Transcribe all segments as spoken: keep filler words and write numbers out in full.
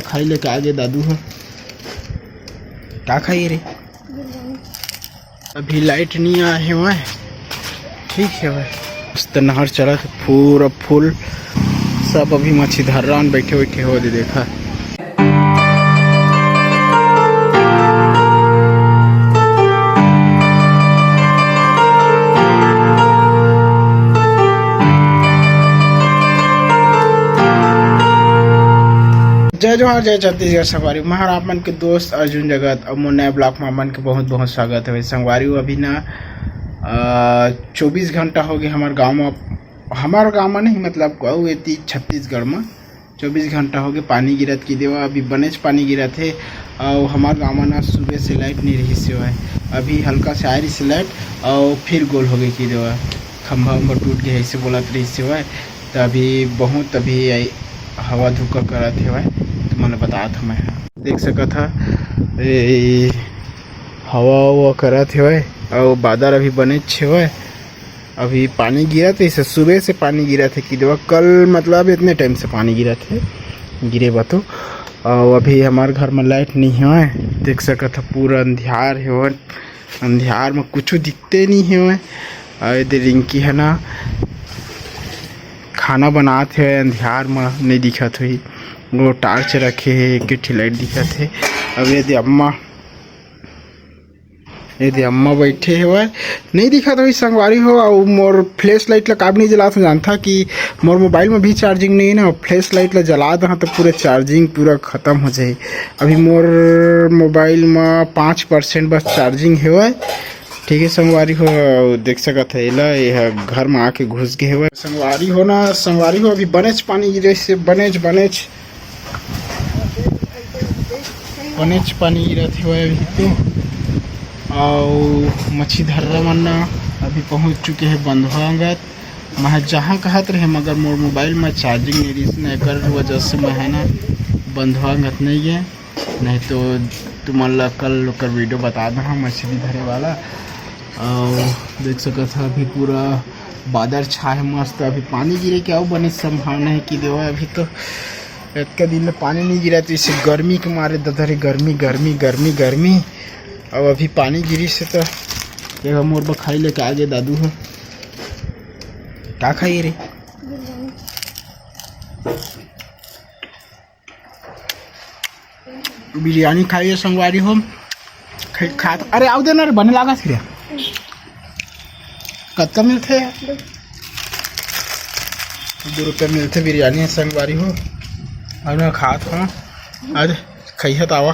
खाई लेके आगे दादू ह। का खाई रे? अभी लाइट नहीं आए हेवय। ठीक हेवय। मस्त नहर चलत हे, पूरा फुल। सब अभी मच्छी धर्रा म बैठे बैठे हो दे देखा। जय जोहार, जय छत्तीसगढ़ संगवारी। मैं हर आप मन के दोस्त अर्जुन जगत। अब मोर नया ब्लॉग में आप मन के बहुत बहुत स्वागत है। संगवारी हो, अभी ना, अ, चौबीस घंटा हो गए हमार गाँव में। हमार गाँव में नहीं, मतलब, अउ एती छत्तीसगढ़ में चौबीस घंटा हो गए पानी गिरत की देवा। अभी बनेच पानी गिरत है। और हमार गाँव में ना सुबह से लाइट नहीं रही से है। अभी हल्का से आ रही से लाइट और फिर गोल हो गई की देवा। खंभा उम्भा टूट गया, ऐसे बोलत रही से है। तो अभी बहुत अभी आई-, हवा धुक्का करत हेवय, तुमन ल बतात हवं मैं ह। देख सकत ह, ए, हवा उवा करत हेवय, अउ बादर अभी बनेच हेवय। अभी पानी गिरत रहिस, सुबह से पानी गिरत हे कि देवा, कल मतलब इतने टाइम से पानी गिरत हे, गिरे बा तो। अउ अभी हमार घर में लाइट नहीं हेवय, देख सकत ह पूरा अंधियार हेवय। अंधियार म कुछु दिखते नइ हेवय। अउ एदे रिंकी ह ना खाना बनात हे, अंधियार म नइ दिखत होही। वो टार्च रखे हे, एक ठे लाइट दिखत हे। अउ एदे अम्मा, एदे अम्मा बइठे हेवय, नइ दिखत होही संगवारी हो। अउ मोर फ्लैश लाइट ला काबर नइ जलात हों जानथा कि मोर मोबाइल म भी चार्जिंग नइ हे ना, फ्लैश लाइट ला जला दहा त पूरा चार्जिंग पूरा खतम हो जाही। अभी मोर मोबाइल म पाँच परसेंट बस चार्जिंग हेवय। ठीक है संगवारी हो, देख सकत है एला, ये ह घर म आके घुस गे हेवय। संगवारी हो ना, संगवारी हो, अभी बनेच पानी गिरे से, बनेच, बनेच, बनेच पानी गिरत हेवय अभी तो। अउ मच्छी धर्रा मन ना अभी पहुंच चुके हैं बंधवा अंगत। मैं जहाँ कहत रहे, मगर मोर मोबाइल में चार्जिंग नहीं रहिस ना, एकर वजह से मैं है ना बंधवा अंगत नहीं गए। नहीं तो तुमन ला कल ओकर वीडियो बता दहा मछली धरे वाला। अउ देख सकत ह अभी पूरा बादर छाए हे मस्त। अभी पानी गिरे के अउ बने संभावना है कि देवा, अभी तो इतका दिन ले पानी नहीं गिरा, तो इसे गर्मी के मारे ददा रे, गर्मी, गर्मी, गर्मी, गर्मी। अउ अभी पानी गिरी से तो देखा मोर बर खाई लेके आगे दादू ह। का खाई रे? बिरयानी खाइए संगवारी हो। खाई, खात, अरे, आओ देना रे, बने लागा फिर। कतका मिलथे? दो रुपया मिलथे बिरयानी संगवारी हो। अउ मैं खात हूँ। आज खाइए तावा।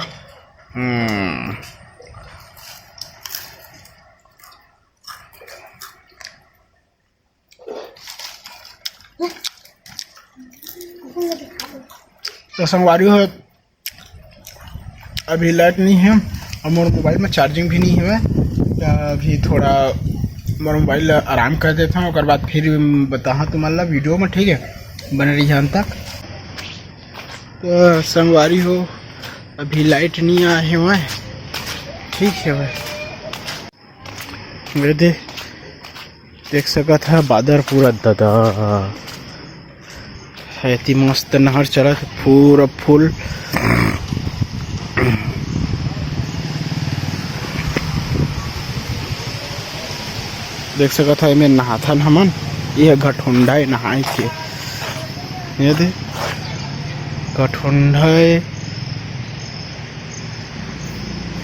हम्म। तो संगवारी हो, अभी लाइट नहीं है और मोर मोबाइल में चार्जिंग भी नहीं है। तो अभी थोड़ा मोर मोबाइल आराम कर देता हूँ, ओकर बाद फिर बताहा तुम्हारा वीडियो में, ठीक है, बने रहिए अंत तक। तो संगवारी हो, अभी लाइट नहीं आए हुए, ठीक है भाई। ये दे, देख सकत ह बादर पूरा ददा है, एती मस्त नहर चलत हे, पूरा फुल। देख सकत ह एमे नहाथन हमन, ये घटहुंडा ए नहाए के, ये दे घटहुंडा ए।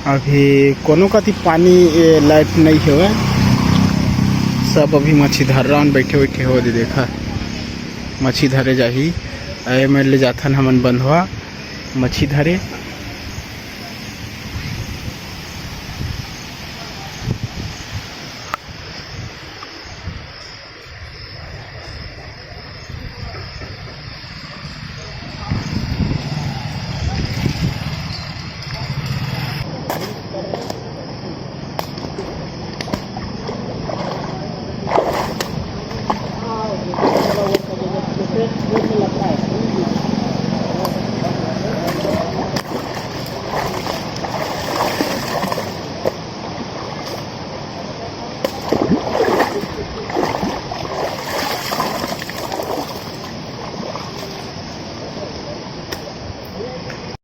अभी कोनो कति पानी, ए, लाइट नइ हेवय, सब अभी मच्छी धर्रा म बइठे बइठे हो दे देखा, मच्छी धरे जाही। एमे ले जाथन हमन बंधवा मच्छी धरे,